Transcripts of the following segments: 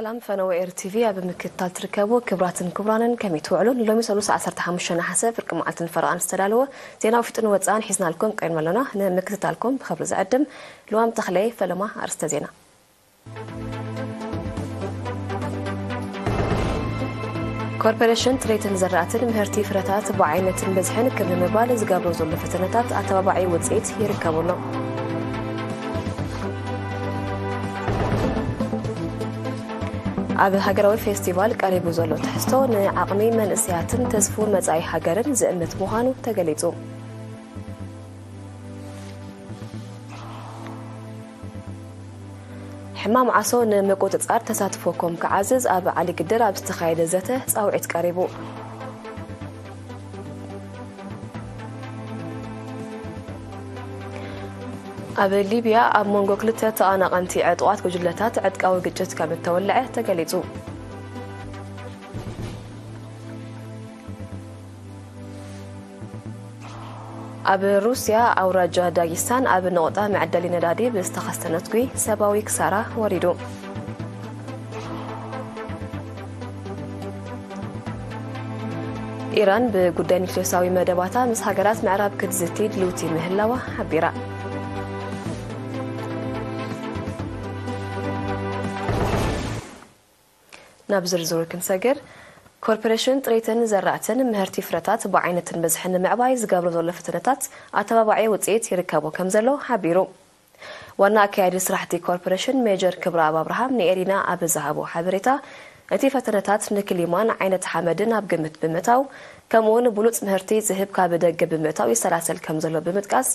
ሰላም ፈነወ ኤር ቲቪ ኣብ ምክትታል ትርከቡ ክብራትን ክብራንን ከመይ ትውዕሉን? ሎሚ ሰሉስ ዓሰርተ ሓሙሽተ ነሓሰ ፍርቂ መዓልትን ፈረቓን ዝተዳለወ ዜና ውሽጥን ወፃእን ሒዝናልኩም ቀሪብና ኣለና። ንምክትታልኩም ብኽብሪ ዝዕድም ልዋም ተኽለየ። ፈለማ ኣርስተ ዜና። ኮርፖሬሽን ጥሬትን ዘራእትን ምህርቲ ፍረታት ብዓይነትን በዝሕን ክብ ንምባል ዝገብሮ ዘሎ ፈተነታት ኣተባባዒ ውፅኢት ይርከቡ ኣሎ። ኣብ ሃገራዊ ፌስቲቫል ቀሪቡ ዘሎ ትሕዝቶ ንዓቕሚ መንእሰያትን ተስፉ መጻኢ ሃገርን ዝእምት ምዃኑ ተገሊጹ። ሕማም ዓሶ ንምቁጽጻር ተሳትፎኩም ክዓዝዝ ኣብ ዓሊ ግድር ኣብ ዝተኻየደ ዘተ ጻውዒት ቀሪቡ። ኣብ ሊብያ ኣብ መንጎ ክልተ ተቓናቐንቲ ዕጡቓት ጉጅለታት ዕጥቃዊ ግጭት ከም እተወልዐ ተገሊጹ። ኣብ ሩስያ ኣውራጃ ዳጊስታን ኣብ ነቑጣ መዐደሊ ነዳዲ ብዝተኸስተ ነትጒ ሰብኣዊ ክሳራ ወሪዱ። ኢራን ብጉዳይ ኒክሌሳዊ መደባታ ምስ ሃገራት ምዕራብ ክትዝቲ ድልውቲ ምህላዋ ሓቢራ። ናብ ዝርዝሩ ክንሰግር፣ ኮርፖሬሽን ጥሬትን ዘራእትን ምህርቲ ፍረታት ብዓይነትን በዝሕን ንምዕባይ ዝገብሮ ዘሎ ፈተነታት ኣተባባዒ ውፅኢት ይርከቦ ከም ዘሎ ሓቢሩ። ዋና ኣካያዲ ስራሕቲ ኮርፖሬሽን ሜጀር ክብረኣብ ኣብርሃም ንኤሪና ኣብ ዝሃቦ ሓበሬታ፣ እቲ ፈተነታት ንክሊማን ዓይነት ሓመድን ኣብ ግምት ብምእታው፣ ከምኡውን ብሉጽ ምህርቲ ዝህብ ካብ ደገ ብምእታው ይሰላሰል ከም ዘሎ ብምጥቃስ፣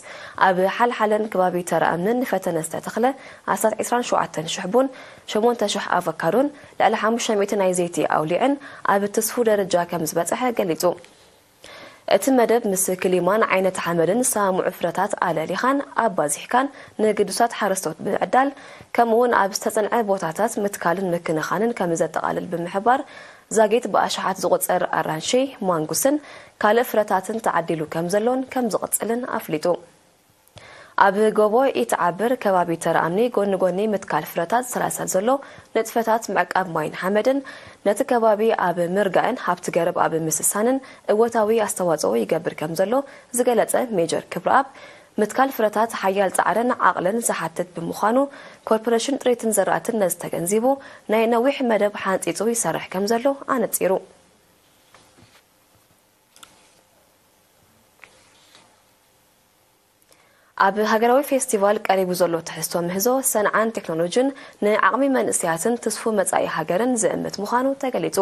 ኣብ ሓልሓለን ከባቢ ተራ እምንን ንፈተነ ዝተተኽለ ኣስታት ዕስራን ሸውዓተን ሽሕ ቡን፣ ሸሞንተ ሽሕ ኣቮካዶን ልዕሊ ሓሙሽተ ሚእቲ ናይ ዘይቲ ኣውሊዕን ኣብ ትስፉ ደረጃ ከም ዝበጽሐ ገሊጹ። እቲ መደብ ምስ ክሊማን ዓይነት ሓመድን ዝሰማምዑ ፍረታት ኣለሊኻን ኣባዚሕካን ንግዱሳት ሓረስቶት ብምዕዳል፣ ከምኡውን ኣብ ዝተጸንዐ ቦታታት ምትካልን ምክንኻንን ከም ዘጠቓልል ብምሕባር፣ ዛጊት ብኣሽሓት ዝቑጸር ኣራንሺ፣ ማንጉስን ካልእ ፍረታትን ተዓዲሉ ከም ዘሎን ከም ዝቕጽልን ኣፍሊጡ። ኣብ ጎቦ ኢትዓብር ከባቢ ተራ እምኒ ጎኒ ጎኒ ምትካል ፍረታት ዝሰላሰል ዘሎ ንጥፈታት ምዕቃብ ማይን ሓመድን ነቲ ከባቢ ኣብ ምርጋእን ሃብቲ ገረብ ኣብ ምስሳንን እወታዊ ኣስተዋጽኦ ይገብር ከም ዘሎ ዝገለጸ ሜጀር ክብረኣብ፣ ምትካል ፍረታት ሓያል ጻዕርን ዓቕልን ዝሓትት ብምዃኑ፣ ኮርፖሬሽን ጥሪትን ዘራእትን ነዚ ተገንዚቡ ናይ ነዊሕ መደብ ሓንጺጹ ይሰርሕ ከም ዘሎ ኣነጺሩ። ኣብ ሃገራዊ ፌስቲቫል ቀሪቡ ዘሎ ትሕዝቶ ምህዞ ሰንዓን ቴክኖሎጅን ንዓቕሚ መንእሰያትን ትስፉ መጻኢ ሃገርን ዝእምት ምዃኑ ተገሊጹ።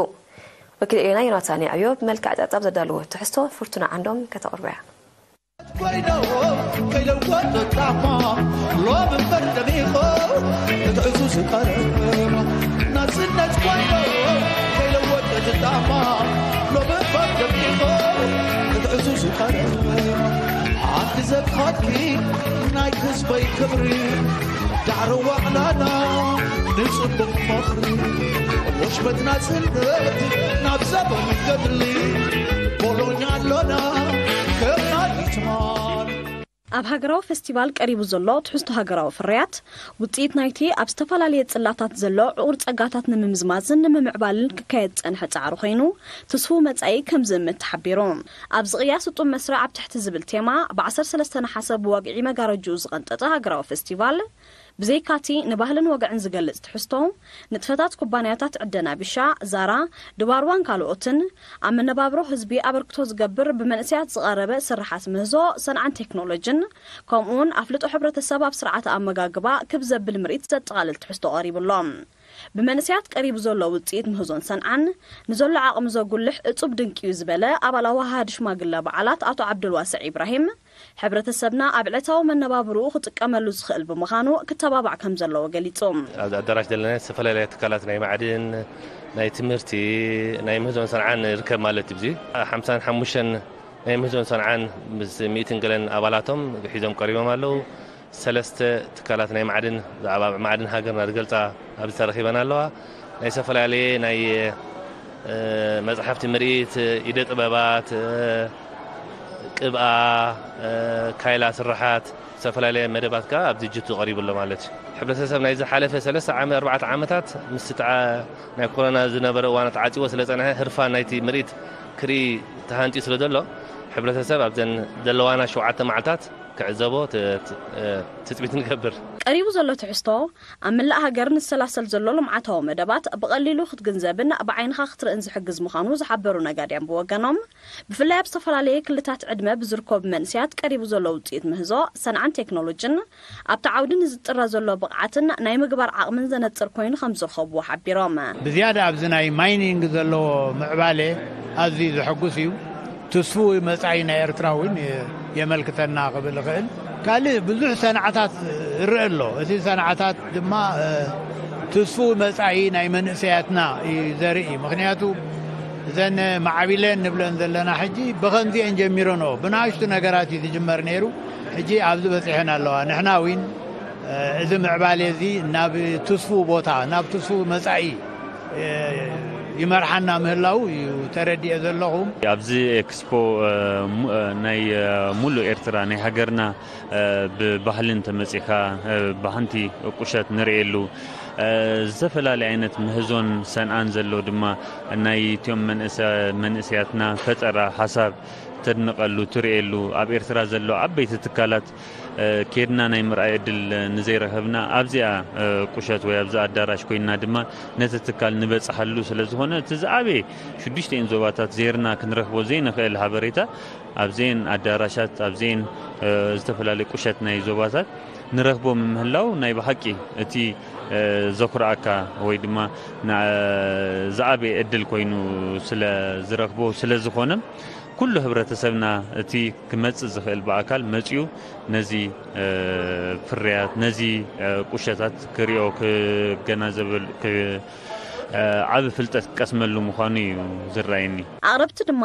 ወኪል ኤና ዮናታን ያዕዮ ብመልክዕ ጸብጻብ ዘዳለዎ ትሕዝቶ ፍርቱና ዓንዶም ከተቕርቦ እያ። ኮይኖ ከይለወጥ ጣማ ሎሚ እምበር ደሚቑ ክትዕዙ ዝቐረበ ናጽነት ኮይኖ ከይለወጥ ጣማ ሎሚ እምበር ደሚቑ ክትዕዙ ዝቐረበ ሓንቲ ዘብኻትኪ ናይ ህዝበይ ክብሪ ዳዕሮ ዋዕላና ንጽቡቕ ፍቕሪ ወሽመት ናጽነት ናብ ዘበን ገድሊ ቦሎኛ ኣሎና ከም ናይ ትማል። ኣብ ሃገራዊ ፈስቲቫል ቀሪቡ ዘሎ ትሕዝቶ ሃገራዊ ፍርያት፣ ውጽኢት ናይቲ ኣብ ዝተፈላለየ ጽላታት ዘሎ ዕቑር ጸጋታት ንምምዝማዝን ንምምዕባልን ክካየድ ዝጸንሐ ጻዕሪ ኮይኑ፣ ትስፉው መጻኢ ከም ዝእምት ተሓቢሩ። ኣብ ዝቕያስ እጡብ መስርዕ ኣብ ትሕቲ ዝብል ቴማ፣ ብ ዓሰርተ ሰለስተ ነሓሰ ብወግዒ መጋረጅኡ ዝቐንጠጠ ሃገራዊ ፈስቲቫል፣ ብዘይካቲ ንባህልን ወግዕን ዝገልጽ ትሕዝቶ፣ ንጥፈታት ኩባንያታት ዕደና ቢሻ፣ ዛራ፣ ድባርዋን ካልኦትን፣ ኣብ መነባብሮ ህዝቢ ኣበርክቶ ዝገብር ብመንእሰያት ዝቐረበ ስርሓት ምህዞ፣ ሰንዓን ቴክኖሎጅን፣ ከምኡውን ኣፍልጦ ሕብረተሰብ ኣብ ስርዓተ ኣመጋግባ ክብ ዘብል ምርኢት ዘጠቓልል ትሕዝቶ ቀሪቡ ኣሎ። ብመንእሰያት ቀሪቡ ዘሎ ውጽኢት ምህዞን ሰንዓን፣ ንዘሎ ዓቕሚ ዘጉልሕ እጹብ ድንቂ እዩ ዝበለ ኣባል ኣወሃሃዲ ሽማግለ በዓላት ኣቶ ዓብዱልዋስዕ ኢብራሂም፣ ሕብረተሰብና ኣብ ዕለታዊ መነባብርኡ ክጥቀመሉ ዝኽእል ብምዃኑ ክተባባዕ ከም ዘለዎ ገሊጹ። ኣብዚ ኣዳራሽ ዘለና ዝተፈላለያ ትካላት ናይ ማዕድን፣ ናይ ትምህርቲ፣ ናይ ምህዞን ሰንዓን ይርከብ ማለት እዩ። እዚ ሓምሳን ሓሙሽተን ናይ ምህዞን ሰንዓን ምስ ሚእትን ገለን ኣባላቶም ሒዞም ቀሪቦም ኣለዉ። ሰለስተ ትካላት ናይ ማዕድን ብዛዕባ ማዕድን ሃገርና ዝገልጻ ኣብዚ ተረኺበን ኣለዋ። ናይ ዝተፈላለየ ናይ፣ እ፣ መጽሓፍቲ ምርኢት፣ ኢደ ጥበባት፣ እ፣ ቅብኣ፣ እ፣ ካይላ ስርሓት፣ ዝተፈላለየ መደባት ከኣ ኣብዚ ጅቱ ቀሪቡ ኣሎ ማለት እዩ። ሕብረተሰብ ናይ ዝሓለፈ ሰለስተ ዓመት፣ ኣርባዕተ ዓመታት ምስ እቲ ዓ-፣ ናይ ኮሮና ዝነበረ እዋን ተዓጺዎ ስለ ጸንሐ፣ ህርፋን ናይቲ ምርኢት ክርኢ ተሃንጥዩ ስለ ዘሎ፣ ሕብረተሰብ ኣብዘን ዘለዋና ሸውዓተ መዓልታት ክዕዘቦ ት-፣ ት-፣ እ፣ ትጽቢት ንገብር። ቀሪቡ ዘሎ ትሕዝቶ፣ ኣብ መላእ ሃገር ንሰላሰል ዘሎ ልምዓታዊ መደባት ብቐሊሉ ክትግንዘብን ብዓይንኻ ክትርእን ዝሕግዝ ምዃኑ ዝሓበሩ ነጋድያን ብወገኖም፣ ብፍላይ ኣብ ዝተፈላለየ ክልታት ዕድመ ብዝርከቡ መንእሰያት ቀሪቡ ዘሎ ውጽኢት ምህዞ ሰንዓን ቴክኖሎጅን ኣብቲ ዓውዲ ንዝጥረ ዘሎ ብቕዓትን ናይ ምግባር ዓቕምን ዘነጽር ኮይኑ ከም ዝረኸብዎ ሓቢሮም። ብዝያዳ ኣብዚ ናይ ማይኒንግ ዘለዎ ምዕባለ ኣዝዩ ዘሐጉስ እዩ። ትስፉው መጻኢ ናይ ኤርትራ እውን የ-፣ የመልክተና ክብል እኽእል። ካልእ ብዙሕ ሰንዓታት ይረአ ኣሎ። እቲ ሰንዓታት ድማ፣ እ፣ ትስፉው መጻኢ ናይ መንእሰያትና እዩ ዘርኢ። ምኽንያቱ እዘን ማዕቢለን ንብለን ዘለና ሕጂ ብኸምዚኤን ጀሚረንኦ። ብንኣሽቱ ነገራት እዩ ዝጅመር ነይሩ። ሕጂ ኣብዚ በጺሐን ኣለዋ። ንሕና እውን፣ እ፣ እዚ ምዕባለ እዚ ናብ ትስፉው ቦታ፣ ናብ ትስፉው መጻኢ፣ እ፣ ይመርሓና ምህላው እዩ ተረዲኤ ዘለኹ። ኣብዚ ኤክስፖ፣ እ፣ ሙ-፣ እ፣ ናይ፣ እ፣ ሙሉእ ኤርትራ፣ ናይ ሃገርና፣ እ፣ ብባህሊ እንተመጺኻ፣ እ፣ ብሓንቲ ቁሸት ንርእየሉ፣ እ፣ ዝተፈላለየ ዓይነት ምህዞን ሰንዓን ዘሎ ድማ ናይ እትዮም መንእሰ-፣ መንእሰያትና ፈጠራ ሓሳብ ተድንቐሉ፣ ትርእየሉ፣ ኣብ ኤርትራ ዘሎ ዓበይቲ ትካላት፣ እ፣ ኬድና ናይ ምርኣይ ዕድል ንዘይረኸብና፣ ኣብዚኣ፣ እ፣ ቁሸት ወይ ኣብዛ ኣዳራሽ ኮይንና ድማ ነቲ ትካል ንበጽሓሉ ስለ ዝኾነ፣ እቲ ዝዓበየ ሽዱሽተን ዞባታት ዜርና ክንረኽቦ ዘይንኽእል ሓበሬታ ኣብዘን ኣዳራሻት፣ ኣብዘን፣ እ፣ ዝተፈላለዩ ቁሸት ናይ ዞባታት ንረኽቦ ምምህላው ናይ ብሓቂ እቲ፣ እ፣ ዘኹርዓካ ወይ ድማ ና-፣ ዝዓበየ ዕድል ኮይኑ ስለ ዝረኽቦ ስለ ዝኾነ፣ ኩሉ ሕብረተሰብና እቲ ክመጽእ ዝኽእል ብኣካል መጺኡ ነዚ፣ እ፣ ፍርያት፣ ነዚ፣ እ፣ ቁሸታት ክሪኦ፣ ክገናዘበሉ፣ ክ-፣ እ፣ ዓቢ ፍልጠት ክቀስመሉ ምዃኑ እዩ ዝረኣየኒ። ኣቕረብቲ ድማ፣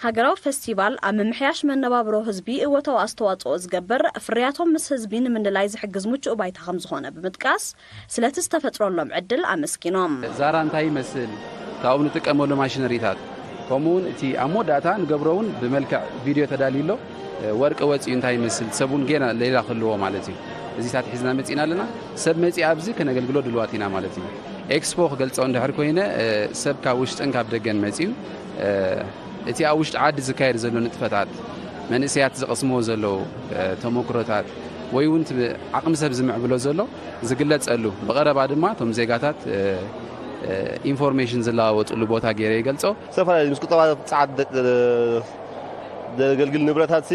ሃገራዊ ፈስቲቫል ኣብ ምምሕያሽ መነባብሮ ህዝቢ እወታዊ ኣስተዋጽኦ ዝገብር፣ ፍርያቶም ምስ ህዝቢ ንምልላይ ዝሕግዝ ምቹእ ባይታ ከም ዝኾነ ብምጥቃስ፣ ስለቲ ዝተፈጥረሎም ዕድል ኣመስጊኖም። ዛራ እንታይ ይመስል? ካብኡ ንጥቀመሉ ማሽነሪታት፣ ከምኡ እውን እቲ ኣብ መወዳእታ ንገብሮ እውን ብመልክዕ ቪድዮ ተዳልዩ ኣሎ። ወርቂ ወፂኡ እንታይ ይመስል? ሰብ እውን ጌና ሌላ ክህልዎ ማለት እዩ። እዚታት ሒዝና መፂና ኣለና። ሰብ መፂ ኣብዚ ከነገልግሎ ድልዋት ኢና ማለት እዩ። ኤክስፖ ክገልፆ እንድሕር ኮይነ፣ ሰብ ካብ ውሽጥን ካብ ደገን መፂኡ፣ እቲ ኣብ ውሽጢ ዓዲ ዝካየድ ዘሎ ንጥፈታት፣ መንእሰያት ዝቐስምዎ ዘለዉ፣ እ፣ ተመክሮታት፣ ወይ እውን እቲ ዓቕሚ ሰብ ዝምዕብሎ ዘሎ ዝግለጸሉ፣ ብቐረባ ድማ እቶም ዜጋታት፣ እ፣ እ፣ ኢንፎርሜሽን ዝለዋወጥሉ ቦታ ገይረ ይገልጾ። ዝተፈላለዩ ምስ ቁጠባ ጸዓት ደ-፣ ደ-፣ ዘገልግል ንብረታት ሲ፣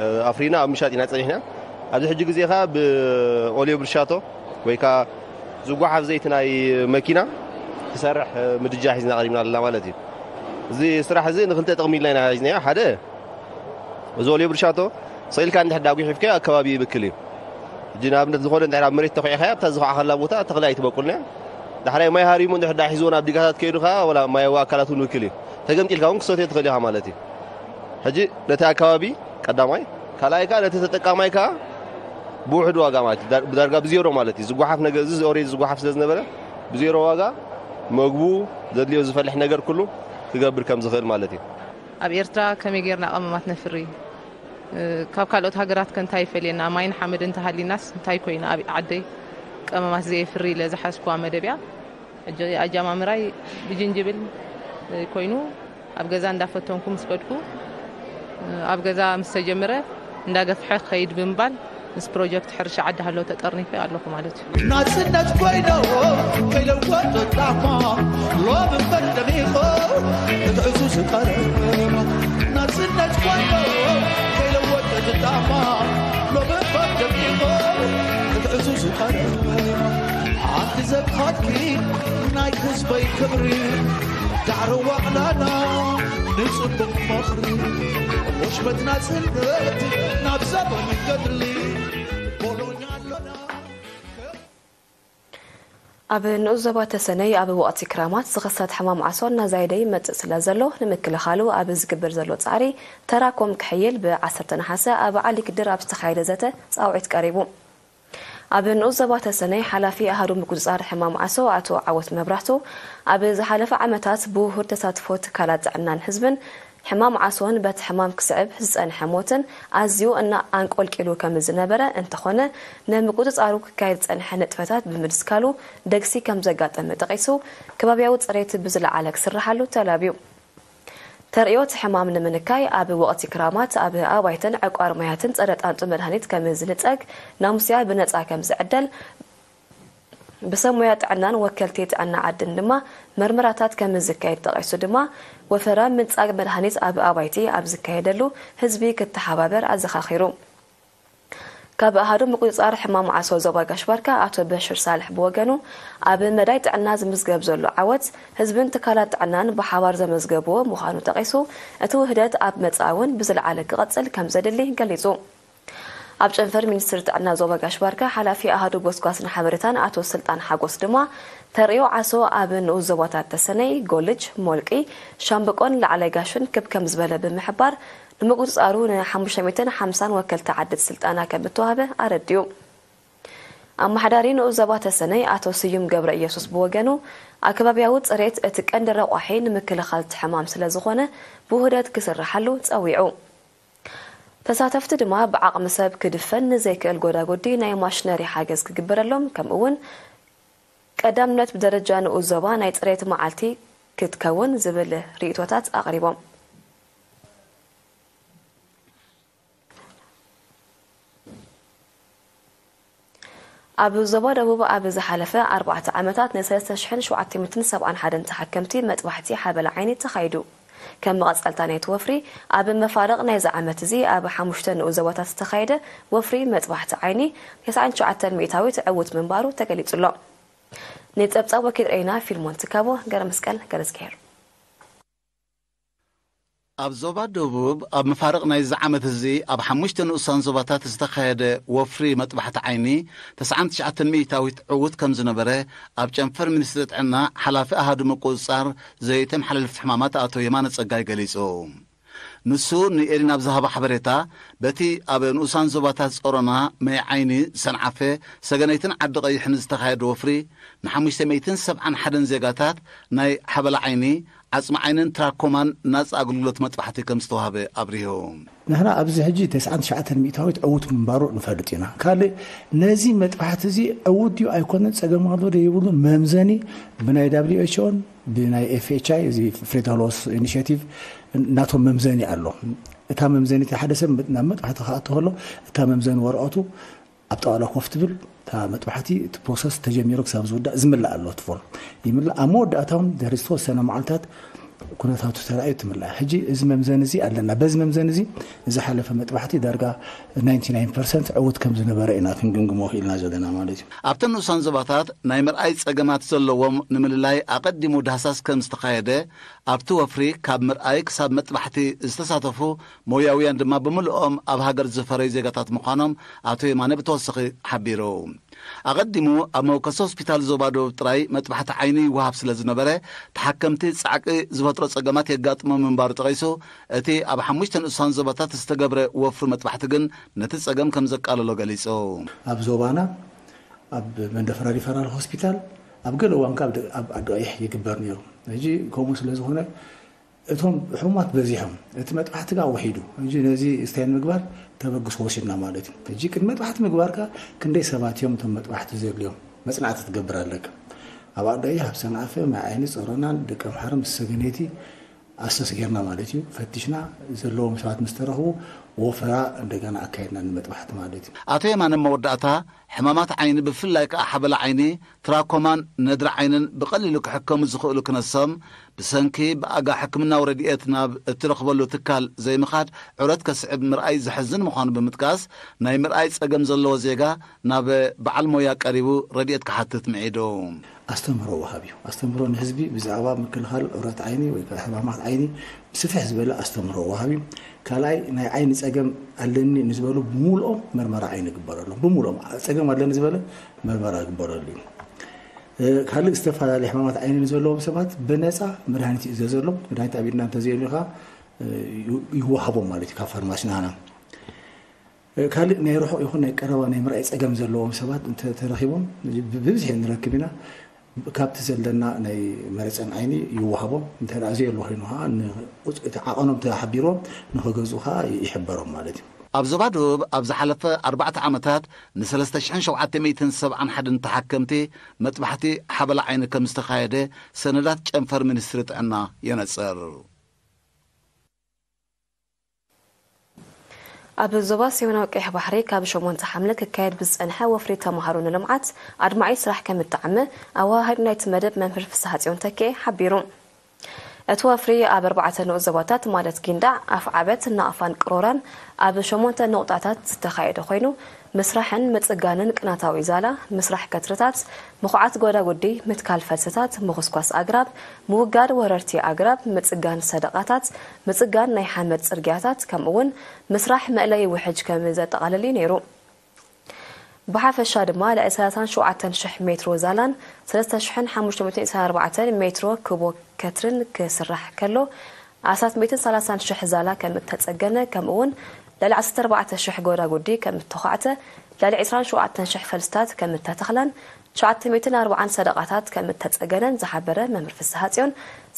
እ፣ ኣፍሪና ኣብ ምሻጥ ኢና ጸኒሕና። ኣብዚ ሕጂ ግዜ ኸኣ ብኦልዮ ብርሻቶ ወይ ከኣ ዝጓሓፍ ዘይቲ ናይ መኪና ክሰርሕ፣ እ፣ ምድጃ ሒዝና ቀሪብና ኣለና ማለት እዩ። እዚ ስራሕ እዚ ንኽልተ ጥቕሚ ኢልና ኢና ሒዝናዮ። ሓደ፣ እዚ ኦልዮ ብርሻቶ ሰቒልካ እንድሕር ዳጒሒፍካዮ ኣብ ከባቢ ይብክል እዩ። ሕጂ ንኣብነት ዝኾነ እንድሕር ኣብ መሬት ተኹዒኻዮ ኣብታ ዝኹዓኻላ ቦታ ተኽሊ ኣይትበቁልን እያ። ዳሕራይ ማይ ሃሪሙ እንድሕር ዳ ሒዝዎ ናብ ዲጋታት ከይዱ ኸዓ ወላ ማያዊ ኣካላት እውን ይብክል እዩ። ተገምጢልካ እውን ክሰትዮ ትኽእል ኢኻ ማለት እዩ። ሕጂ ነቲ ኣከባቢ ቀዳማይ፣ ካልኣይ ከኣ ነቲ ተጠቃማይ ከኣ ብውሑድ ዋጋ ማለት እዩ። ዳ-፣ ብዳርጋ ብዜሮ ማለት እዩ። ዝጓሓፍ ነገር፣ እዚ ኦሬዲ ዝጓሓፍ ስለ ዝነበረ ብዜሮ ዋጋ መግቡ ዘድልዮ ዝፈልሕ ነገር ኩሉ ክገብር ከም ዝኽእል ማለት እዩ። ኣብ ኤርትራ ከመይ ጌርና ቀመማት ነፍሪ? እ፣ ካብ ካልኦት ሃገራት ከ እንታይ ይፈልየና? ማይን ሓመድን እንተሃሊናስ እንታይ ኮይና ኣብ ዓደይ ቀመማት ዘየፍሪ ኢለ ዝሓዝኩዋ መደብ እያ። ሕጂ ኣጀማምራይ ብጅንጅብል፣ እ፣ ኮይኑ ኣብ ገዛ እንዳፈተንኩ ምስ ከድኩ፣ እ፣ ኣብ ገዛ ምስ ተጀመረ እንዳገፍሐ ክኸይድ ብምባል ምስ ፕሮጀክት ሕርሻ ዓዲ ሃሎ ተጠርኒፈ ኣለኹ ማለት እዩ። ናጽነት ኮይኖ ከይለወጥ ጣማ ሎም እምበር ደሚቖ ክትዕዙ ዝቐረባ። ናጽነት ኮይኖ ከይለወጥ ጣማ ሎም እምበር ደሚቖ ክትዕዙ ዝቐረባ። ሓንቲ ዘብኻትኪ ናይ ህዝበይ ክብሪ ዳዕሮ ዋዕላና ንጽቡቕ ምኽሪ ወሽመት ናጽነት ናብ ዘበን ገድሊ ቦሎኛ ኣሎና። ኣብ ንኡስ ዞባ ተሰነይ ኣብ ወቕቲ ክራማት ዝኽሰት ሕማም ዓሶ እናዛየደ ይመጽእ ስለ ዘሎ፣ ንምክልኻሉ ኣብ ዝግበር ዘሎ ጻዕሪ ተራኩም ክሕይል፣ ብ ዓሰርተ ነሓሰ ኣብ ዓሊ ክድር ኣብ ዝተኻየደ ዘተ ጻውዒት ቀሪቡ። ኣብ ንኡስ ዞባ ተሰነይ ሓላፊ ኣሃዱ ምቁጽጻር ሕማም ዓሶ ኣቶ ዓወት መብራህቱ፣ ኣብ ዝሓለፈ ዓመታት ብውሁድ ተሳትፎ ትካላት ጥዕናን ህዝብን ሕማም ዓሶን በቲ ሕማም ክስዕብ ዝጸንሐ ሞትን ኣዝዩ እና ኣንቆልቂሉ ከም ዝነበረ እንተኾነ፣ ንምቁጽጻሩ ክካየድ ዝጸንሐ ንጥፈታት ብምድስካሉ ደግሲ ከም ዘጋጠመ ጠቒሱ፣ ከባብያዊ ጽሬት ብዝለዓለ ክስርሓሉ ተላብዩ። ተርእዮት ሕማም ንምንካይ ኣብ ወቕቲ ክራማት ኣብ ኣባይትን ዕቋር ማያትን ጸረ ጣንጡ መድሃኒት ከም ዝንጸግ፣ ናሙስያ ብነጻ ከም ዝዕደል፣ ብሰብ ሞያ ጥዕናን ወከልቲ ጥዕና ዓድን ድማ መርመራታት ከም ዝካየድ ጠቒሱ ድማ፣ ወፈራ ምንጻግ መድሃኒት ኣብ ኣባይቲ ኣብ ዝካየደሉ ህዝቢ ክተሓባበር ኣዘኻኺሩ። ካብ ኣሃዱ ምቁጽጻር ሕማም ዓሶ ዞባ ጋሽ ባርካ ኣቶ በሽር ሳልሕ ብወገኑ፣ ኣብ መዳይ ጥዕና ዝምዝገብ ዘሎ ዓወት ህዝብን ትካላት ጥዕናን ብሓባር ዘመዝገብዎ ምዃኑ ጠቒሱ፣ እቲ ውህደት ኣብ መጻኢ እውን ብዝለዓለ ክቐጽል ከም ዘድሊ ገሊጹ። ኣብ ጨንፈር ሚኒስትሪ ጥዕና ዞባ ጋሽ ባርካ ሓላፊ ኣሃዱ ጎስጓስን ሓበሬታን ኣቶ ስልጣን ሓጎስ ድማ፣ ተርእዮ ዓሶ ኣብ ንኡስ ዞባታት ተሰነይ፣ ጎልጅ፣ ሞልቂ፣ ሻምብቆን ላዕላይ ጋሽን ክብ ከም ዝበለ ብምሕባር፣ ንምቁጽጻሩ ን ሓሙሽተ ሚእትን ሓምሳን ወከልቲ ዓድት ስልጠና ከም እተዋህበ ኣረዲኡ። ኣመሓዳሪ ንኡስ ዞባ ተሰነይ ኣቶ ስዩም ገብረ ኢየሱስ ብወገኑ፣ ኣከባብያዊ ጽሬት እቲ ቀንዲ ረቋሒ ንምክልኻል እቲ ሕማም ስለ ዝኾነ ብውህደት ክስርሓሉ ጸዊዑ። ተሳተፍቲ ድማ ብዓቕሚ ሰብ ክድፈን ንዘይክእል ጎዳጎዲ ናይ ማሽነሪ ሓገዝ ክግበረሎም፣ ከምኡ እውን ቀዳምነት ብደረጃ ንኡስ ዞባ ናይ ጽሬት መዓልቲ ክትከውን ዝብል ርእይቶታት ኣቕሪቦም። ኣብ ዞባ ደቡብ ኣብ ዝሓለፈ ኣርባዕተ ዓመታት ን ሰለስተ ሽሕን ሸውዓተ ሚእትን ሰብዓን ሓደን ተሓከምቲ መጥባሕቲ ሓበላ ዓይኒ ተኻይዱ። ከም መቐጸልታ ናይቲ ወፍሪ፣ ኣብ መፋርቕ ናይዚ ዓመት እዚ ኣብ ሓሙሽተ ንኡስ ዞባታት ዝተኻየደ ወፍሪ መጥባሕቲ ዓይኒ ተስዓን ትሽዓተን ሚእታዊት ዕዉት ምንባሩ ተገሊጹ ኣሎ። ንጸብጻብ ወኪል ሬና ፊልሞን ትካቦ፣ ገረመስቀል ገረዝግሄር። ኣብ ዞባ ደቡብ ኣብ መፋርቕ ናይዚ ዓመት እዚ ኣብ ሓሙሽተ ንኡሳን ዞባታት ዝተኻየደ ወፍሪ መጥባሕቲ ዓይኒ ተስዓን ትሽዓተን ሚእታዊት ዕዉት ከም ዝነበረ ኣብ ጨንፈር ሚኒስትሪ ጥዕና ሓላፊ ኣሃዱ ምቁጽጻር ዘይተመሓላለፍቲ ሕማማት ኣቶ የማነ ጸጋይ ገሊጹ። ንሱ ንኤሪና ኣብ ዝሃቦ ሓበሬታ፣ በቲ ኣብ ንኡሳን ዞባታት ጾሮና፣ ማይ ዓይኒ፣ ሰንዓፈ፣ ሰገነይትን ዓዲ ቀይሕን ዝተኻየደ ወፍሪ ንሓሙሽተ ሚእትን ሰብዓን ሓደን ዜጋታት ናይ ሓበላ ዓይኒ፣ ዓጽሚ ዓይንን ትራኮማን ናጻ ኣገልግሎት መጥባሕቲ ከም ዝተዋህበ ኣብሪሁ። ንሕና ኣብዚ ሕጂ ተስዓን ትሽዓተን ሚእታዊት ዕዉት ምንባሩ ንፈልጥ ኢና። ካልእ ነዚ መጥባሕቲ እዚ ዕዉት ድዩ ኣይኮነን፣ ጸገም ኣሎ ዶ የብሉን መምዘኒ ብናይ ዳብሊው ኤች ኦን ብናይ ኤፍ ኤች ኣይ፣ እዚ ፍሬታሎስ ኢኒሽቲቭ ናቶም መምዘኒ ኣሎ። እታ መምዘኒ እቲ ሓደ ሰብ ናብ መጥባሕቲ ክኣቱ ከሎ እታ መምዘኒ ወረቐቱ ኣብ ጣዋላ ኮፍ ትብል፣ እታ መጥባሕቲ እቲ ፕሮሰስ ተጀሚሩ ክሳብ ዝውዳእ ዝምላእ ኣሎ። እቲ ፎርም ይምላእ። ኣብ መወዳእታ እውን ድሕሪ ዝተወሰነ መዓልታት ኩነታቱ ተራእዩ ትምላእ። ሕጂ እዚ መምዘኒ እዚ ኣለና። በዚ መምዘኒ እዚ ንዝሓለፈ መጥባሕቲ ዳርጋ ናይንቲ ናይን ፐርሰንት ዕዉት ከም ዝነበረ ኢና ክንግምግሞ ክኢልና ዘለና ማለት እዩ። ኣብተን ንኡሳን ዞባታት ናይ ምርኣይ ጸገማት ዘለዎም ንምልላይ ኣቐዲሙ ዳህሳስ ከም ዝተኻየደ፣ ኣብቲ ወፍሪ ካብ ምርኣይ ክሳብ መጥባሕቲ ዝተሳተፉ ሞያውያን ድማ ብምልኦም ኣብ ሃገር ዝፈረዩ ዜጋታት ምዃኖም ኣቶ የማነ ብተወሳኺ ሓቢሩ። ኣቐዲሙ ኣብ መወከሲ ሆስፒታል ዞባ ደቡብ ጥራይ መጥባሕቲ ዓይኒ ይወሃብ ስለ ዝነበረ፣ ተሓከምቲ ጻዕቂ ዝፈጥሮ ጸገማት የጋጥሞም ምንባሩ ጠቒሱ፣ እቲ ኣብ ሓሙሽተ ንኡሳን ዞባታት ዝተገብረ ወፍሪ መጥባሕቲ ግን ነቲ ጸገም ከም ዘቃለሎ ገሊጹ። ኣብ ዞባና ኣብ መንደፈራ ሪፈራል ሆስፒታል ኣብ ገለ እዋን ካብ ደ-፣ ኣብ ዓዲ ቀይሕ ይግበር ነይሩ። ሕጂ ከምኡ ስለ ዝኾነ እቶም ሕሙማት በዚሖም፣ እቲ መጥባሕቲ ጋር ወሒዱ። ሕጂ ነዚ ስታይ ንምግባር ተበግሶ ወሲድና ማለት እዩ። ሕጂ ቅድሚ መጥባሕቲ ምግባርካ ክንደይ ሰባት እዮም እቶም መጥባሕቲ ዘድልዮም መጽናዕቲ ትገብር ኣለካ። ኣብ ዓዲ ቀይሕ፣ ኣብ ሰንዓፈ፣ ማይ ዓይኒ፣ ጸሮናን ደቀምሓረ ምስ ሰገነይቲ ኣሰስ ጌርና ማለት እዩ። ፈቲሽና ዘለዎም ሰባት ምስ ተረኽቡ ወፈራ እንደገና ኣካየድና ንመጥባሕቲ ማለት እዩ። ኣቶ የማነ መወዳእታ፣ ሕማማት ዓይኒ ብፍላይ ከኣ ሓበላ ዓይኒ፣ ትራኮማን ነድሪ ዓይንን ብቐሊሉ ክሕከሙ ዝኽእሉ ክነሶም፣ ብሰንኪ ብኣጋ ሕክምናዊ ረድኤት ናብ እትረኽበሉ ትካል ዘይምኻድ ዕረት ከስዕብ ምርኣይ ዘሕዝን ምዃኑ ብምጥቃስ፣ ናይ ምርኣይ ጸገም ዘለዎ ዜጋ ናብ በዓል ሞያ ቀሪቡ ረድኤት ክሓትት ምዒዱ። ኣስተምህሮ ወሃብ እዩ። ኣስተምህሮ ንህዝቢ ብዛዕባ ምክልኻል ዕረት ዓይኒ ወይ ከዓ ሕማማት ዓይኒ ብስፍሕ ዝበለ ኣስተምህሮ ወሃብ እዩ። ካልኣይ፣ ናይ ዓይኒ ጸገም ኣለኒ ንዝበሉ ብምሉኦም መርመራ ዓይኒ ይግበረሎም። ብምሉኦም ጸገም ኣለኒ ዝበለ መርመራ ይግበረሉ እዩ። እ፣ ካልእ ዝተፈላለዩ ሕማማት ዓይኒ ንዘለዎም ሰባት ብነጻ መድሃኒት ይእዘዘሎም። መድሃኒት ኣብ ኢድና እንተዘየልዩ ከዓ፣ እ፣ ዩ-፣ ይወሃቦም ማለት እዩ ካብ ፋርማሲ ናህና። እ፣ ካልእ ናይ ርሑቕ ይኹን ናይ ቀረባ ናይ ምርኣይ ጸገም ዘለዎም ሰባት እንተ ተረኺቦም ብ-፣ ብብዝሒ ንረክብ ኢና። ካብቲ ዘለና ናይ መረፀን ዓይኒ ይወሃቦም። እንተ ደኣ ዘየሎ ኮይኑ ከዓ ን-፣ እቲ ዓቐኖም ተሓቢሮም ንኸገዝኡ ከዓ ይሕበሮም ማለት እዩ። ኣብ ዞባ ደቡብ ኣብ ዝሓለፈ ኣርባዕተ ዓመታት ን ሰለስተ ሽሕን ሸውዓተ ሚእትን ሰብዓን ሓደን ተሓከምቲ መጥባሕቲ ሓበላ ዓይኒ ከም ዝተኻየደ ሰነዳት ጨንፈር ሚኒስትሪ ጥዕና የነጽር። ኣብ ዞባ ሰሜናዊ ቀይሕ ባሕሪ ካብ ሸሞንተ ሓምለ ክካየድ ብዝጸንሐ ወፍሪ ተማሃሮ ንልምዓት ኣድማዒ ስራሕ ከም እተዓመ ኣወሃሃዲ ናይቲ መደብ መምህር ፍስሃጽዮን ተኪኤ ሓቢሩ። እቲ ወፍሪ ኣብ ኣርባዕተ ንኡስ ዞባታት ማለት ጊንዳዕ፣ ኣፍዓበት፣ ናቕፋን ቅሮራን ኣብ ሸሞንተ ነቑጣታት ዝተኻየደ ኮይኑ፣ ምስራሕን ምጽጋንን ቅናታዊ ዛላ፣ ምስራሕ ከትርታት፣ ምኹዓት ጎዳጉዲ፣ ምትካል ፈልስታት፣ ምኹስኳስ ኣግራብ፣ ምውጋድ ወረርቲ ኣግራብ፣ ምጽጋን ሰደቓታት፣ ምጽጋን ናይ ሓመድ ጽርግያታት፣ ከምኡ'ውን ምስራሕ መእለዪ ውሕጅ ከም ዘጠቓልል እዩ ነይሩ። ብሓፈሻ ድማ ልዕሊ ሰላሳን ሸውዓተን ሽሕ ሜትሮ ዛላን ሰለስተ ሽሕን ሓሙሽተ ሚእትን ዕስራን ኣርባዕተን ሜትሮ ክቦ ከትርን ክስራሕ ከሎ፣ ኣስታት ሚእትን ሰላሳን ሽሕ ዛላ ከም እተጸገነ፣ ከምኡ'ውን ልዕሊ ዓሰርተ ኣርባዕተ ሽሕ ጎዳጉዲ ከም እተዃዕተ፣ ልዕሊ ዕስራን ሸውዓተን ሽሕ ፈልስታት ከም እተተኽላን ትሽዓተ ሚእትን ኣርባዓን ሰደቓታት ከም እተጸገነን ዝሓበረ መምህር ፍስሃጽዮን፣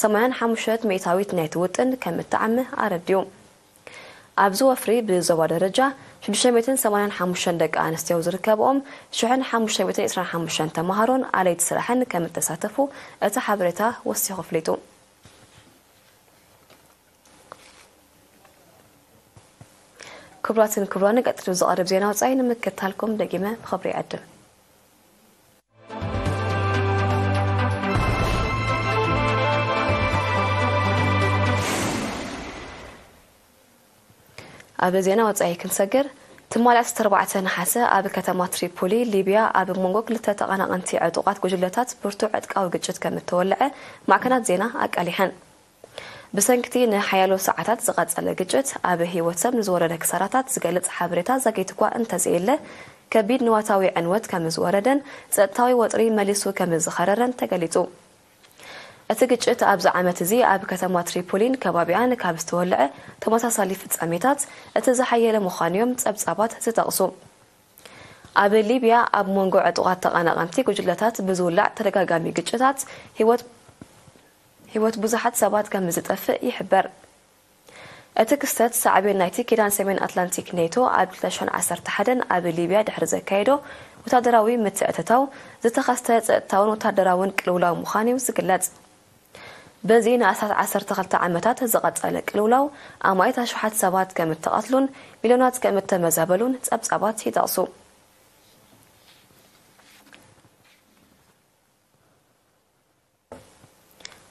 ሰማንያን ሓሙሽተ ሚእታዊት ናይቲ ውጥን ከም እተዓመ ኣረዲኡ። ኣብዚ ወፍሪ ብዞባ ደረጃ ሽዱሽተ ሚእትን ሰማንያን ሓሙሽተን ደቂ ኣንስትዮ ዝርከብኦም ሽሕን ሓሙሽተ ሚእትን ዕስራን ሓሙሽተን ተማሃሮን ኣለይቲ ስራሕን ከም እተሳተፉ እቲ ሓበሬታ ወሲኹ ኣፍሊጡ። ክቡራትን ክቡራን፣ ቀጺሉ ዝቐርብ ዜና ወጻኢ ንምክትታልኩም ደጊመ ብኽብሪ ይዕድም። ኣብ ዜና ወጻኢ ክንሰግር፣ ትማሊ ዓሰርተ ኣርባዕተ ነሓሰ ኣብ ከተማ ትሪፖሊ ሊብያ ኣብ መንጎ ክልተ ተቐናቐንቲ ዕጡቓት ጉጅለታት ብርቱዕ ዕጥቃዊ ግጭት ከም እተወልዐ ማዕከናት ዜና ኣቃሊሐን። ብሰንክቲ ንሓያሎ ሰዓታት ዝቐጸለ ግጭት ኣብ ህይወት ሰብ ንዝወረደ ክሳራታት ዝገልጽ ሓበሬታ ዘግይቱ እኳ እንተዘየለ፣ ከቢድ ንዋታዊ ዕንወት ከም ዝወረደን ጸጥታዊ ወጥሪ መሊሱ ከም ዝኸረረን ተገሊጹ። እቲ ግጭት ኣብዚ ዓመት እዚ ኣብ ከተማ ትሪፖሊን ከባቢኣን ካብ ዝተወልዐ ተመሳሳሊ ፍጻሜታት እቲ ዝሓየለ ምዃኑ እዮም ጸብጻባት ዝጠቕሱ። ኣብ ሊብያ ኣብ መንጎ ዕጡቓት ተቐናቐንቲ ጉጅለታት ብዝውላዕ ተደጋጋሚ ግጭታት ህይወት ህይወት ብዙሓት ሰባት ከም ዝጠፍእ ይሕበር። እቲ ክስተት ሳዕቤን ናይቲ ኪዳን ሰሜን ኣትላንቲክ ኔቶ ኣብ ክልተ ሽሕን ዓሰርተ ሓደን ኣብ ሊብያ ድሕሪ ዘካየዶ ወታደራዊ ምትእትታው ዝተኸስተ ጸጥታውን ወታደራውን ቅልውላው ምዃኑ እዩ ዝግለጽ። በዚ ንኣስታት ዓሰርተ ክልተ ዓመታት ዝቐጸለ ቅልውላው ኣማኢት ኣሽሓት ሰባት ከም እተቐትሉን ሚልዮናት ከም እተመዛበሉን ጸብጻባት ይጠቕሱ።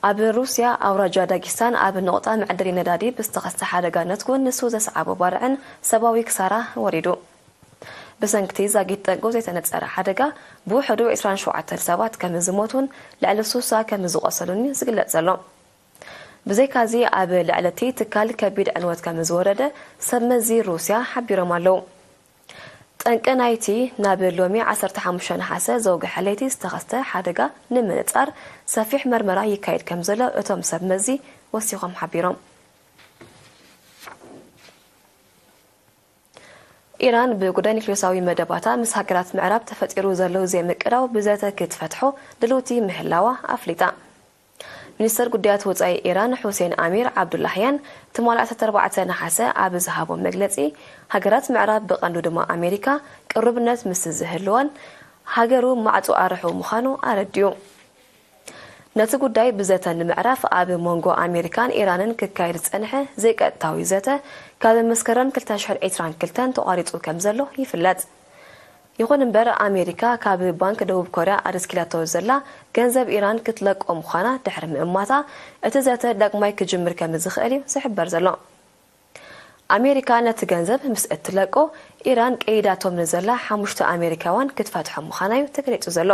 ኣብ ሩስያ ኣውራጃ ዳጊስታን ኣብ ነቑጣ መዐደሊ ነዳዲ ብዝተኸስተ ሓደጋ ነትጉን ንሱ ዘስዓቦ ባርዕን ሰብኣዊ ክሳራ ወሪዱ። ብሰንክቲ ዛጊት ጠንቁ ዘይተነጸረ ሓደጋ ብውሕዱ ዕስራን ሸውዓተን ሰባት ከም ዝሞቱን ልዕሊ ሱሳ ከም ዝቖሰሉን እዩ ዝግለጽ ዘሎ። ብዘይካዚ ኣብ ልዕሊ እቲ ትካል ከቢድ ዕንወት ከም ዝወረደ ሰብ መዚ ሩስያ ሓቢሮም ኣለዉ። ጠንቂ ናይቲ ናብ ሎሚ ዓሰርተ ሓሙሽተ ነሓሰ ዘውግሐ ለይቲ ዝተኸስተ ሓደጋ ንምንጻር ሰፊሕ መርመራ ይካየድ ከም ዘሎ እቶም ሰብ መዚ ወሲኾም ሓቢሮም። ኢራን ብጉዳይ ኒክሌሳዊ መደባታ ምስ ሃገራት ምዕራብ ተፈጢሩ ዘሎ ዘይምቅዳው ብዘተ ክትፈትሖ ድልውቲ ምህላዋ ኣፍሊጣ። ሚኒስተር ጉዳያት ወጻኢ ኢራን ሑሴን ኣሚር ዓብዱላህያን ትማሊ ዓሰርተ ኣርባዕተ ነሓሰ ኣብ ዝሃቦ መግለጺ፣ ሃገራት ምዕራብ ብቐንዱ ድማ ኣሜሪካ ቅሩብነት ምስ ዝህልወን፣ ሃገሩ ማዕጾ ኣርሑ ምዃኑ ኣረዲኡ። ነቲ ጉዳይ ብዘተ ንምዕራፍ ኣብ መንጎ ኣሜሪካን ኢራንን ክካየድ ዝጸንሐ ዘይቀጥታዊ ዘተ ካብ መስከረም ክልተ ሽሕን ዕስራን ክልተን ተቋሪጹ ከም ዘሎ ይፍለጥ። ይኹን እምበር ኣሜሪካ ካብ ባንክ ደቡብ ኮርያ ኣደስኪላቶ ዘላ ገንዘብ ኢራን ክትለቆ ምዃና ድሕሪ ምእማታ እቲ ዘተ ዳግማይ ክጅምር ከም ዝኽእል እዩ ዝሕበር ዘሎ። ኣሜሪካ ነቲ ገንዘብ ምስ እትለቆ ኢራን ቀይዳቶም ንዘላ ሓሙሽተ ኣሜሪካውያን ክትፈትሖም ምዃና እዩ ተገሊጹ ዘሎ።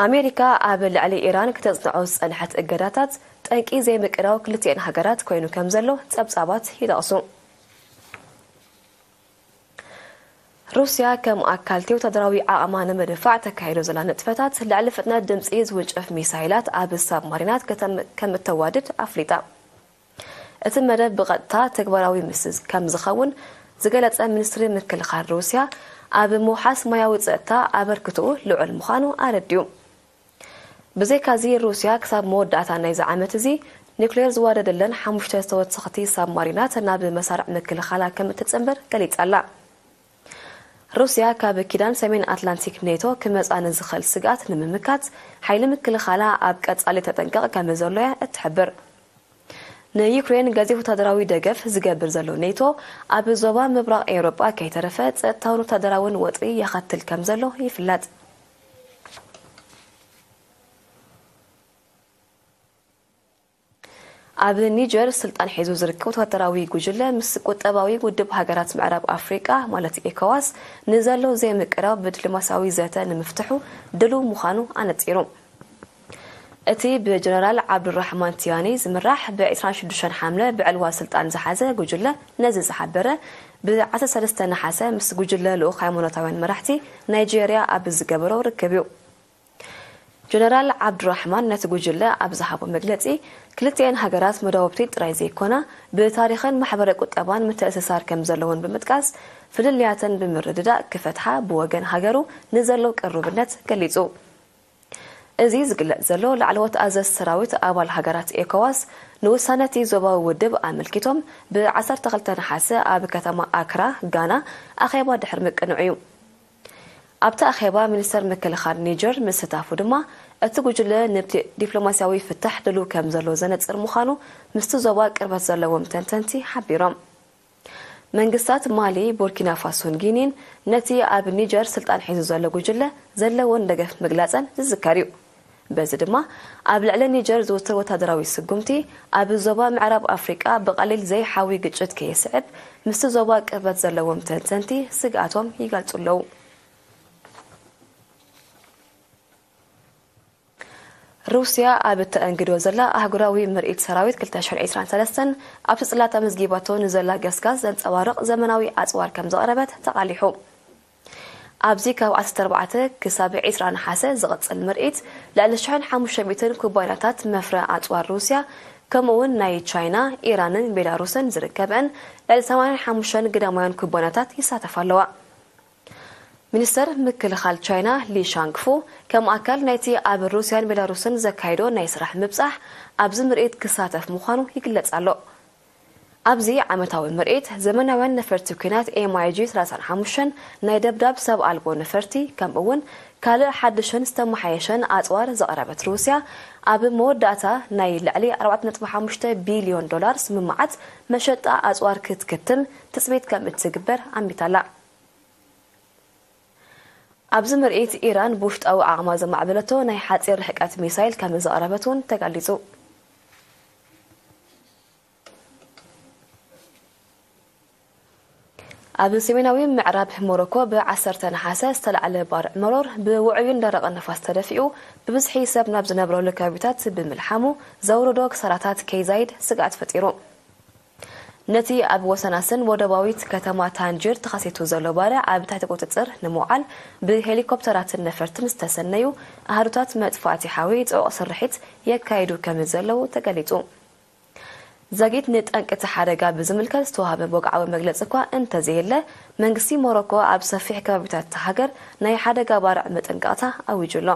ኣሜሪካ ኣብ ልዕሊ ኢራን ክተጽንዖ ዝጸንሐት እገዳታት ጠንቂ ዘይምቅዳው ክልቲኤን ሃገራት ኮይኑ ከም ዘሎ ጸብጻባት ይጠቕሱ። ሩስያ ከም ኣካልቲ ወታደራዊ ዓቕማ ንምድፋዕ ተካይዶ ዘላ ንጥፈታት ልዕሊ ፍጥነት ድምጺ ዝውንጨፍ ሚሳይላት ኣብ ሳብማሪናት ከተም-፣ ከም እተዋድድ ኣፍሊጣ። እቲ መደብ ብቐጥታ ተግባራዊ ምስ ከም ዝኸውን ዝገለጸ ሚኒስትሪ ምክልኻል ሩስያ፣ ኣብ ምውሓስ ማያዊ ጸጥታ ኣበርክትኡ ልዑል ምዃኑ ኣረዲኡ። ብዘይካዚ፣ ሩስያ ክሳብ መወዳእታ ናይዚ ዓመት እዚ ኒውክሌር ዝዋደደለን ሓሙሽተ ዝተወሰኽቲ ሳብማሪናት ናብ መሳርዕ ምክልኻላ ከም እትጽንብር ገሊጻ ኣላ። ሩስያ ካብ ኪዳን ሰሜን ኣትላንቲክ ኔቶ ክመጻ ንዝኽእል ስግኣት ንምምካት፣ ሓይሊ ምክልኻላ ኣብ ቀጻሊ ተጠንቀቕ ከም ዘሎ እያ እትሕብር። ንዩክሬን ገዚፍ ወታደራዊ ደገፍ ዝገብር ዘሎ ኔቶ፣ ኣብ ዞባ ምብራቕ ኤውሮጳ ከይተረፈ ጸጥታውን ወታደራውን ወጥሪ የኸትል ከም ዘሎ ይፍለጥ። ኣብ ኒጀር ስልጣን ሒዙ ዝርከብ ወታደራዊ ጉጅለ፣ ምስ ቁጠባዊ ውድብ ሃገራት ምዕራብ ኣፍሪቃ ማለት ኤኮዋስ ንዘሎ ዘይምቅራብ ብዲፕሎማሲያዊ ዘተ ንምፍትሑ ድሉው ምዃኑ ኣነጺሩ። እቲ ብጀነራል ዓብዱራሕማን ቲያኒ ዝምራሕ፣ ብ ዕስራን ሽዱሽተን ሓምለ ብዕልዋ ስልጣን ዝሓዘ ጉጅለ፣ ነዚ ዝሓበረ፣ ብ ዓሰርተ ሰለስተ ነሓሰ ምስ ጉጅለ ልኡኽ ሃይማኖታውያን መራሕቲ ናይጄርያ ኣብ ዝገበሮ ርክብ እዩ። ጀነራል ዓብዱራሕማን ነቲ ጉጅለ ኣብ ዝሃቦ መግለጺ፣ ክልቲኤን ሃገራት መዳውብቲ ጥራይ ዘይኮና፣ ብታሪኽን ማሕበረ ቁጠባን ምትእስሳር ከም ዘለወን ብምጥቃስ፣ ፍልልያተን ብምርድዳእ ክፈትሓ ብወገን ሃገሩ ንዘሎ ቅሩብነት ገሊጹ። እዚ ዝግለጽ ዘሎ፣ ላዕለዎት ኣዘዝቲ ሰራዊት ኣባል ሃገራት ኤኮዋስ ንውሳነ እቲ ዞባዊ ውድብ ኣመልኪቶም፣ ብ ዓሰርተ ክልተ ነሓሰ ኣብ ከተማ ኣክራ፣ ጋና፣ ኣኼባ ድሕሪ ምቅንዑ እዩ። ኣብቲ ኣኼባ፣ ሚኒስተር ምክልኻል ኒጀር ምስታፉ ድማ፣ እቲ ጉጅለ ንዲፕሎማሲያዊ ፍታሕ ድሉው ከም ዘሎ ዘነጽር ምዃኑ ምስቲ ዞባ ቅርበት ዘለዎም ተንተንቲ ሓቢሮም። መንግስታት ማሊ፣ ቡርኪና ፋሶን ጊኒን ነቲ ኣብ ኒጀር ስልጣን ሒዙ ዘሎ ጉጅለ ዘለወን ደገፍ ምግላጸን ዝዝከር እዩ። በዚ ድማ፣ ኣብ ልዕሊ ኒጀር ዝውሰድ ወታደራዊ ስጉምቲ፣ ኣብ ዞባ ምዕራብ ኣፍሪቃ ብቐሊል ዘይሓዊ ግጭት ከየስዕብ፣ ምስቲ ዞባ ቅርበት ዘለዎም ተንተንቲ ስግኣቶም ይገልጹ ኣለዉ። ሩስያ ኣብ እተኣንግዶ ዘላ ኣህጉራዊ ምርኢት ሰራዊት ክልተ ሽሕን ዕስራን ሰለስተን፣ ኣብቲ ጽላት ኣመዝጊባቶ ንዘላ ገስጋስ ዘንጸባርቕ ዘመናዊ ኣጽዋር ከም ዘቕረበት ተቓሊሑ። ኣብዚ ካብ ዓሰርተ ኣርባዕተ ክሳብ ዕስራ ነሓሰ ዝቕጽል ምርኢት፣ ልዕሊ ሽሕን ሓሙሽተ ሚእትን ኩባንያታት መፍረ ኣጽዋር ሩስያ፣ ከምኡ'ውን ናይ ቻይና፣ ኢራንን ቤላሩስን ዝርከበን ልዕሊ ሰማንያን ሓሙሽተን ግዳማውያን ኩባንያታት ይሳተፋ ኣለዋ። ሚኒስተር ምክልኻል ቻይና ሊ ሻንግፉ፣ ከም ኣካል ናይቲ ኣብ ሩስያን ቤላሩስን ዘካይዶ ናይ ስራሕ ምብጻሕ፣ ኣብዚ ምርኢት ክሳተፍ ምዃኑ ይግለጽ ኣሎ። ኣብዚ ዓመታዊ ምርኢት፣ ዘመናውያን ነፈርቲ ኲናት ኤም ኣይ ጂ ሰላሳን ሓሙሽተን፣ ናይ ደብዳብ ሰብ ኣልቦ ነፈርቲ፣ ከምኡ'ውን ካልእ ሓድሽን ዝተመሓየሸን ኣጽዋር ዘቕረበት ሩስያ፣ ኣብ መወዳእታ ናይ ልዕሊ ኣርባዕተ ነጥቢ ሓሙሽተ ቢልዮን ዶላር ስምምዓት መሸጣ ኣጽዋር ክትክትም ትጽቢት ከም እትግበር ኣሚታ'ላ። ኣብዚ ምርኢት፣ ኢራን ብውሽጣዊ ዓቕማ ዘማዕበለቶ ናይ ሓጺር ርሕቀት ሚሳይል ከም ዘቕረበት እውን ተገሊጹ። ኣብ ሰሜናዊ ምዕራብ ሞሮኮ፣ ብ ዓሰርተ ነሓሰ ዝተላዕለ ባርዕ መሮር ብውዑይን ደረቕን ንፋስ ተደፊኡ፣ ብብዝሒ ሰብ ናብ ዝነብረሉ ከባቢታት ብምልሓሙ፣ ዘውረዶ ክሳራታት ከይዛይድ ስግኣት ፈጢሩ። ነቲ ኣብ ወሰናስን ወደባዊት ከተማ ታንጂር ተኸሲቱ ዘሎ ባርዕ ኣብ ትሕቲ ቁጽጽር ንምውዓል፣ ብሄሊኮፕተራትን ነፈርትን ዝተሰነዩ ኣሃዱታት መጥፋእቲ ሓዊ ጽዑቕ ስርሒት የካይዱ ከም ዘለዉ ተገሊጹ። ዛጊት ንጠንቂ እቲ ሓደጋ ብዝምልከት ዝተዋህበ ወግዓዊ መግለጺ እኳ እንተዘየለ፣ መንግስቲ ሞሮኮ ኣብ ሰፊሕ ከባቢታት እታ ሃገር ናይ ሓደጋ ባርዕ መጠንቀቕታ ኣዊጁ ኣሎ።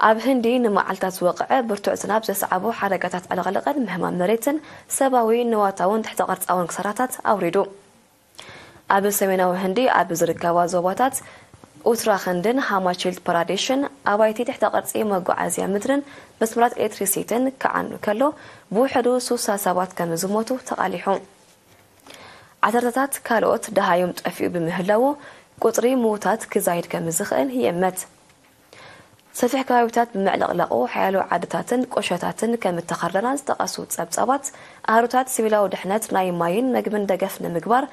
ኣብ ህንዲ ንመዓልታት ዝወቕዐ ብርቱዕ ዝናብ ዘስዓቦ ሓደጋታት ዕልቕልቕን ምህማም መሬትን ሰብኣዊ፣ ንዋታውን ትሕተ ቅርጻውን ክሳራታት ኣውሪዱ። ኣብ ሰሜናዊ ህንዲ ኣብ ዝርከባ ዞባታት ኡትራኸንድን ሃማችል ፕራዴሽን፣ ኣባይቲ ትሕተ ቅርጺ፣ መጓዓዝያ ምድርን መስመራት ኤሌክትሪሲቲን ክዓኑ ከሎ፣ ብውሕዱ ሱሳ ሰባት ከም ዝሞቱ ተቓሊሑ። ዓሰርተታት ካልኦት ደሃዮም ጠፊኡ ብምህላዉ፣ ቁጽሪ ምዉታት ክዛይድ ከም ዝኽእል ይእመት። ሰፊሕ ከባቢታት ብምዕልቕላቑ፣ ሓያሎ ዓድታትን ቁሸታትን ከም እተኸርደና ዝጠቐሱ ጸብጻባት፣ ኣህሩታት ሲቪላዊ ድሕነት ናይ ማይን መግብን ደገፍ ንምግባር፣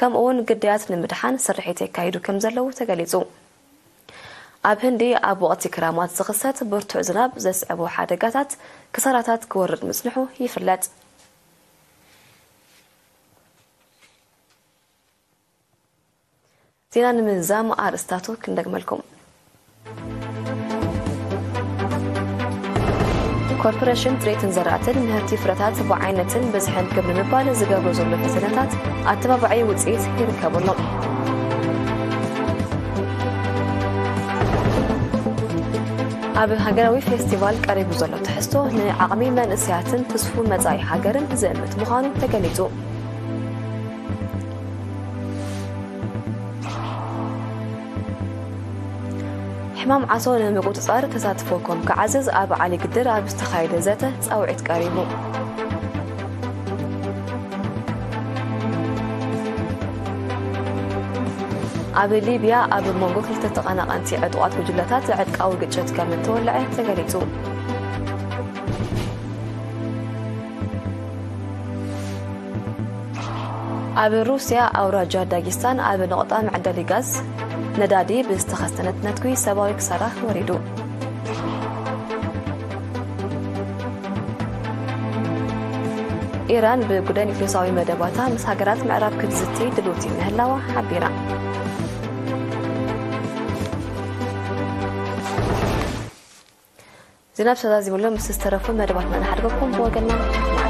ከምኡ'ውን ግዳያት ንምድሓን ስርሒት የካይዱ ከም ዘለዉ ተገሊጹ። ኣብ ህንዲ ኣብ ወቕቲ ክራማት ዝኽሰት ብርቱዕ ዝናብ ዘስዕቦ ሓደጋታት ክሳራታት ክወርድ ምጽንሑ ይፍለጥ። ዜና ንምዝዛም ኣርእስታቱ ክንደግመልኩም። ኮርፖሬሽን ጽሬትን ዘራእትን ምህርቲ ፍረታት ብዓይነትን ብዝሕን ክብ ንምባል ዝገብሮ ዘሎ ፈተነታት ኣተባባዒ ውጽኢት ይርከበሎም። ኣብ ሃገራዊ ፌስቲቫል ቀሪቡ ዘሎ ትሕዝቶ ንዓቕሚ መንእሰያትን ትስፉ መጻኢ ሃገርን ዝእምት ምዃኑ ተገሊጹ። ሕማም ዓሶ ንምቁጽጻር ተሳትፎ ኮም ክዓዝዝ ኣብ ዓሊ ግድር ኣብ ዝተኻየደ ዘተ ጻውዒት ቀሪቡ። ኣብ ሊብያ ኣብ መንጎ ክልተ ተቐናቐንቲ ዕጡቓት ጉጅለታት ዕጥቃዊ ግጭት ከም እተወለዐ ተገሊጹ። ኣብ ሩስያ ኣውራጃ ዳጊስታን ኣብ ነቑጣ መዕደሊ ጋዝ ነዳዲ ብዝተኸስተነት ነትጉ ሰብኣዊ ክሳራ ወሪዱ። ኢራን ብጉዳይ ኒክሌሳዊ መደባታ ምስ ሃገራት ምዕራብ ክትዝቲ ድልውቲ ምህላዋ ሓቢራ። ዜና ብሰዛ ዝብሎ ምስ ዝተረፉ መደባትና ንሓድገኩም ብወገንና።